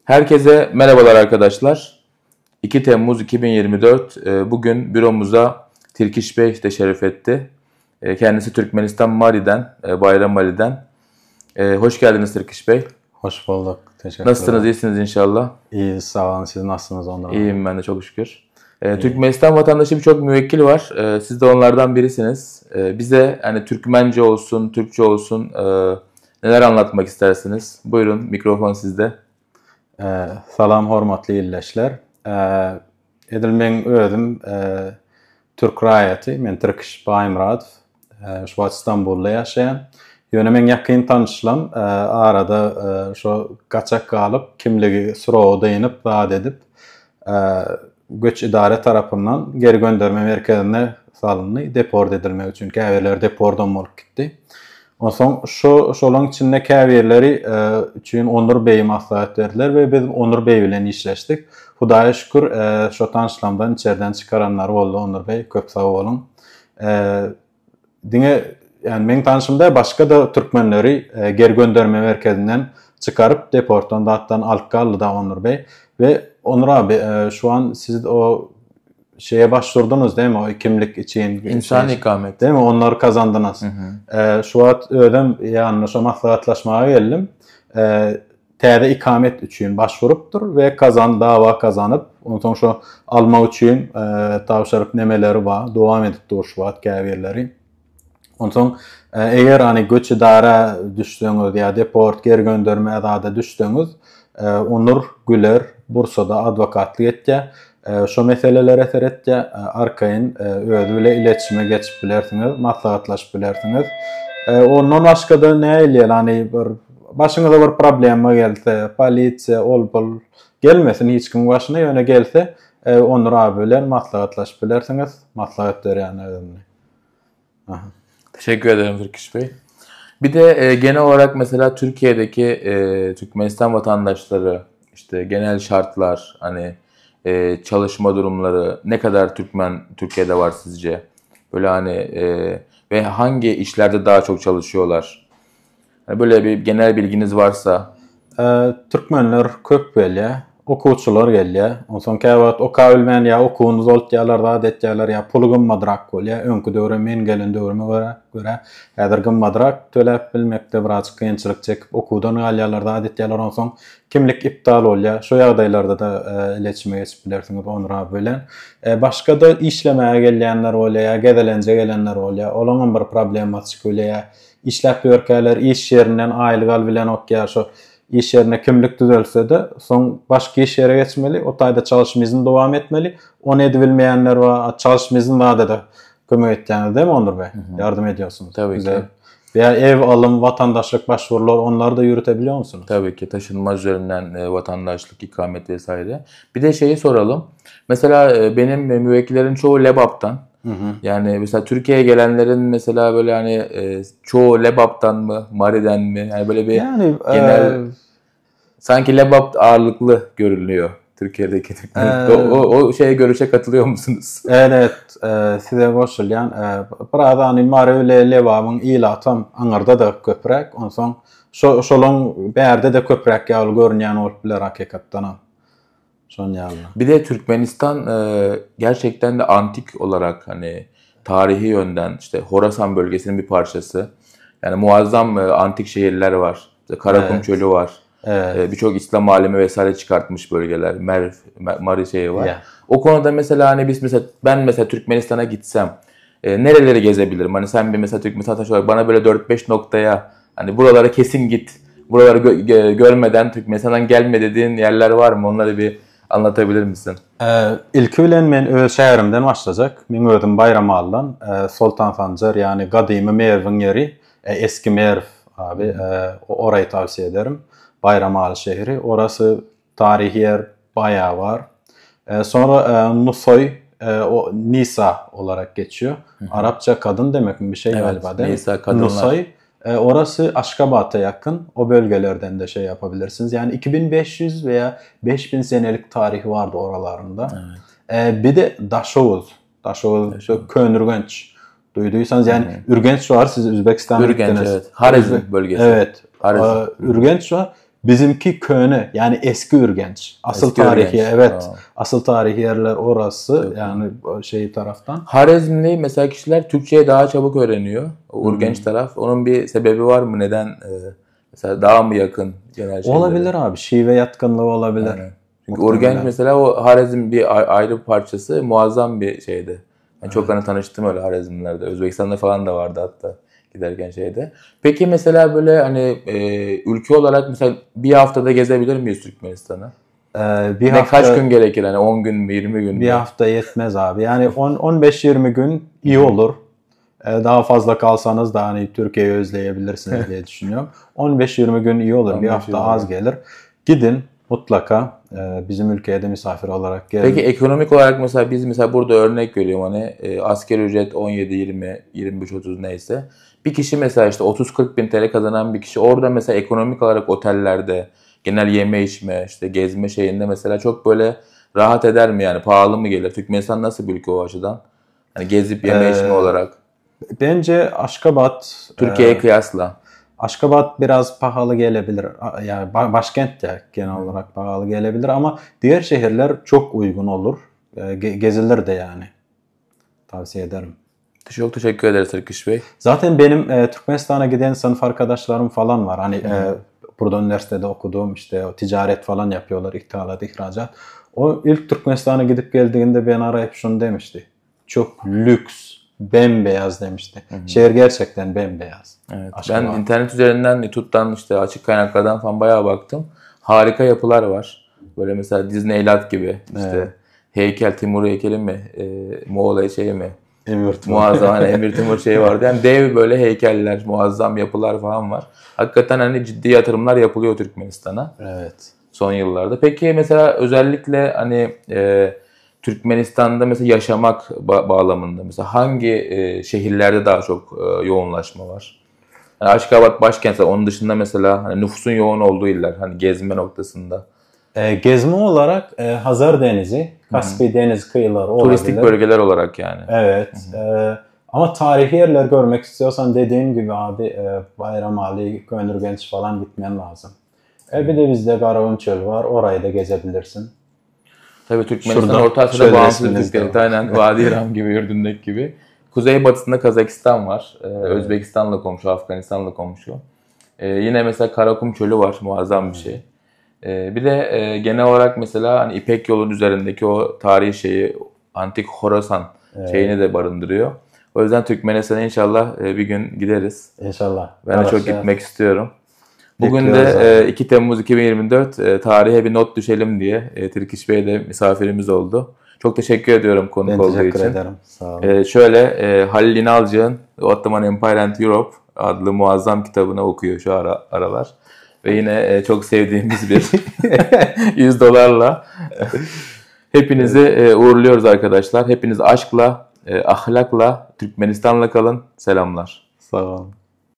Herkese merhabalar arkadaşlar. 2 Temmuz 2024 e, bugün büromuza Tirkiş Bey teşerrüf etti. E, kendisi Türkmenistan Mari'den, e, Bayram Ali'den. Hoş geldiniz Tirkiş Bey. Hoş bulduk. Teşekkür Nasılsınız? İyisiniz inşallah. İyi, sağ olun. Siz nasılsınız ondan? İyiyim ben de çok şükür. Türkmenistan vatandaşı birçok müvekkil var. Siz de onlardan birisiniz. Bize hani Türkmence olsun, Türkçe olsun neler anlatmak istersiniz? Buyurun mikrofon sizde. Salam hormatly ildeşler. Edil meň özüm türk raýaty, men Tirkiş Baýmyradow. Şu wagt Stambulda ýaşaýan. Ýöne meň ýakyn tanyşlam arada şo gaçak galyp, kimligi srogy dynyp, zat edip, göç idare tarapyndan geri gönderme merkezine salyndy, deport edilmek üçin. Käbirleri depordam bolup gitdi. Onsoň şo şolaň içinde käbirleri üçin Onur beýi maslahat berdiler we biz Onur beý bilen işleşdik. Hudaýa şükür, şo tanyşlamdan içerden çykaranlary boldy Onur beý, köp sag boluň. Diňe ýani meň tanşym däl, başga-da türkmenleri geri gönderme merkezinden çykaryp, deportdan zatdan alyp galdy-da Onur beý. We Onur abi, şu an siz o şeye başvurdunuz değil mi? O kimlik için. İnsan ikamet. Değil mi? Onları kazandınız. Hı Şu wagt özüm ýanyna şo maslahatlaşmaga geldim. Täze ikamet üçin başwurupdyr we kazan dawa kazanyp, onsoň şo almak üçin tabşyryp nemeleri bar, dowam edip dur şu wagt käbirleri. Onsoň eger hani göç idara düşseňiz ýa deport geri gönderme zada düşseňiz, Onur Güler Bursada adwokatlyk etýär. Şo meselelere seretýär. Arkaýyn özi bile iletişime geçip bilersiňiz, maslahatlaşyp bilersiňiz. Ondan başga-da nähili hani bir başyňyza bir problema gelse, polisiýa, ol-bul gelmesin hiç kimiň başyna, ýöne gelse Onur abi bilen maslahatlaşyp bilersiňiz. Maslahat berýän özümni. Aha. Teşekkür ederim Türkiş Bey. Bir de e, genel olarak mesela Türkiye'deki e, Türkmenistan vatandaşları işte genel şartlar hani e, çalışma durumları ne kadar Türkmen Türkiye'de var sizce? Böyle hani e, ve hangi işlerde daha çok çalışıyorlar? Hani böyle bir genel bilginiz varsa. Türkmenler köp gelýär. Okuwçylar gelýär. Onsoň käwagt okabilmän ýa okuwyny uzaltýarlar, zat etýärler, ýa puly gymmadrak bolýar. Öňki döwre men gelen döwrüme görä, görä häzir gymmadrak töläp bilmekde birazjyk kynçylyk çekip okuwdan galýarlar, zat etýärler. Onsoň kimlik iptal bolýar. Şo ýagdaýlarda-da iletişime geçip bilersiňiz Onur abi bilen. Başga-da işlemäge gelýänler bolýar ýa gezelenje gelenler bolýar. Olaňam bir problemasy çykyp bilýär. Işläp ýörkäler iş ýerinden aýlyk alybilenok ýa şo iş ýerine kimlik düzelse-de, soň başga iş ýere geçmeli, o taýda çalyşma izini dowam etmeli. Ony edibilmeýänler bar, a çalyşma izin barada-da kömek etýäňiz dämi Onur beý? Ýardym edýärsiňiz. Tabii ki. Ýa ev alym, watandaşlyk başwurular, onlary-da ýürütebilýärmisiňiz? Tabii ki, taşınmaz üzerinden watandaşlyk, ikamet vesaire. Bir de şeyi soralım. Mesela benim müvekkillerim çoğu Lebap'tan. Yani mesela Türkiye'ye gelenlerin mesela böyle hani e, çoğu Lebap'tan mı, Mari'den mi? Yani böyle bir Yani genel e, sanki Lebap ağırlıklı görünüyor Türkiye'deki. e, O, o, o şeye görüşe katılıyor musunuz? Evet, e, size goşulýan. E, biraz hani Mary ile Lebabyň ilatam aňyrda-da köpräk. Onsoň şo şolaň bärde-de köpräk ýaly görünýän bolup biler hakykatdanam. Şon ýaly. Bir de Türkmenistan e, gerçekten de antik olarak hani tarihi yönden işte Horasan bölgesinin bir parçası. Yani muazzam e, antik şehirler var. İşte Karakum Evet. Çölü var. Evet. E, Birçok İslam alemi vesaire çıkartmış bölgeler. Merv, Mari şeyi var. Ya. O konuda mesela hani biz mesela ben mesela Türkmenistan'a gitsem e, nereleri gezebilirim? Hani sen bir mesela Türkmenistan vatandaşı olarak bana böyle 4-5 noktaya hani buralara kesin git. Buraları gö- gö- görmeden Türkmenistan'dan gelme dediğin yerler var mı? Onları bir anlatabilir misin? E, ilki bilen men öz şäherimden başlajak. Men özüm Baýramalydan, e, Soltan Sanjar, ýagny gadymy Merwiň ýeri, e, eski Merw abi, e, orayı tavsiye ederim. Baýramaly şäheri. Orası taryhy ýer baýagy bar. E, sonra e, Nusoý e, o Nisa olarak geçiyor. Arapça kadın demek mi bir şey Evet, galiba değil mi? Nisa kadınlar. Nusoy e, orası Aşkabat'a yakın. O bölgelerden de şey yapabilirsiniz. Yani 2500 veya 5000 senelik tarihi vardı oralarında. Evet. E, bir de Daşoguz. Daşoguz, Daşoguz. Könürgenç. Duyduysanız yani Ürgenç var. Siz Özbekistan'a Ürgenç gittiniz. evet. Harizm bölgesi. Evet. Harizm. E, Ürgenç var. Bizimki köne, yani eski Ürgenç. Asıl Eski tarihi Ürgenç, evet. ha. Asıl tarihi yerler orası. Yani şey taraftan. Harezmli mesela kişiler Türkçeyi daha çabuk öğreniyor. O Urgenç Hmm. taraf. Onun bir sebebi var mı? Neden? E, mesela daha mı yakın genel şeylere? Olabilir abi. Şive yatkınlığı olabilir. Aynen. Çünkü Muhtemelen. Urgenç mesela o Harezm bir ayrı bir parçası muazzam bir şeydi. Ben çok hani tanıştım öyle Harezmlilerde. Özbekistan'da falan da vardı hatta giderken şeyde. Peki mesela böyle hani ülke olarak mesela bir haftada gezebilir miyiz Türkmenistan'ı? Bir Ne hafta, kaç gün gerekir hani 10 gün mü 20 gün mü? Bir hafta yetmez abi. Yani 10 15-20 gün iyi olur. Daha fazla kalsanız da hani Türkiye'yi özleyebilirsiniz diye düşünüyorum. 15-20 gün iyi olur. Bir 15-20 hafta az gelir. Gidin mutlaka bizim ülkeye de misafir olarak gelin. Peki ekonomik olarak mesela biz mesela burada örnek veriyorum hani asgari ücret 17 20 25 30 neyse. Bir kişi mesela işte 30-40 bin TL kazanan bir kişi orada mesela ekonomik olarak otellerde genel yeme içme işte gezme şeyinde mesela çok böyle rahat eder mi yani pahalı mı gelir? Türkmenistan nasıl bir ülke o açıdan? Hani gezip yeme içme olarak Bence Aşkabat Türkiye'ye kıyasla. Aşkabat biraz pahalı gelebilir. Yani başkent de genel olarak pahalı gelebilir ama diğer şehirler çok uygun olur. Gezilir de yani. Tavsiye ederim. Çok teşekkür ederiz Türküş Bey. Zaten benim Türkmenistan'a giden sınıf arkadaşlarım falan var. Hani burada üniversitede okuduğum işte o ticaret falan yapıyorlar, ithalat, ihracat. O ilk Türkmenistan'a gidip geldiğinde beni arayıp şunu demişti. Çok lüks, bembeyaz demişti. Şehir gerçekten bembeyaz. Evet. Aşkabat. Ben internet üzerinden, YouTube'dan işte açık kaynaklardan falan bayağı baktım. Harika yapılar var. Böyle mesela Disneyland gibi işte Evet. heykel, Timur heykeli mi, Moğol şeyi mi? Emir Timur. Muazzam hani Emir Timur şeyi vardı. Yani dev böyle heykeller, muazzam yapılar falan var. Hakikaten hani ciddi yatırımlar yapılıyor Türkmenistan'a Evet. son yıllarda. Peki mesela özellikle hani Türkmenistan'da mesela yaşamak bağlamında mesela hangi şehirlerde daha çok yoğunlaşma var? Yani Aşkabat başkent, onun dışında mesela hani nüfusun yoğun olduğu iller hani gezme noktasında. Gezme olarak Hazar Denizi, Kaspi Deniz kıyıları olabilir. Turistik bölgeler olarak yani. Evet. Ama tarihi yerler görmek istiyorsan dediğim gibi abi Bayramali, Köneürgenç falan gitmen lazım. Bir de bizde Garagum Çölü var. Orayı da gezebilirsin. Tabii Türkmenistan Şurada Orta Asya'da çöl bağımsız bir resminiz de devlet. var. Aynen Vadi İram gibi, Ürdün'deki gibi. Kuzeybatısında Kazakistan var. Özbekistan'la komşu, Afganistan'la komşu. Yine mesela Karakum Çölü var. Muazzam bir şey. Bir de genel olarak mesela hani İpek Yolu'nun üzerindeki o tarihi şeyi, Antik Horasan şeyini de barındırıyor. O yüzden Türkmenistan'a inşallah bir gün gideriz. İnşallah. Ben de çok Barışacağız. gitmek istiyorum. Bugün de Bekliyoruz abi. 2 Temmuz 2024 tarihe bir not düşelim diye Türkiş Bey de misafirimiz oldu. Çok teşekkür ediyorum konuk Ben olduğu teşekkür için. ederim. Sağ olun. Şöyle Halil İnalcık'ın Ottoman Empire and Europe adlı muazzam kitabını okuyor şu aralar. Ve yine çok sevdiğimiz bir 100 dolarla hepinizi uğurluyoruz arkadaşlar. Hepiniz aşkla, ahlakla, Türkmenistan'la kalın. Selamlar. Sağ olun.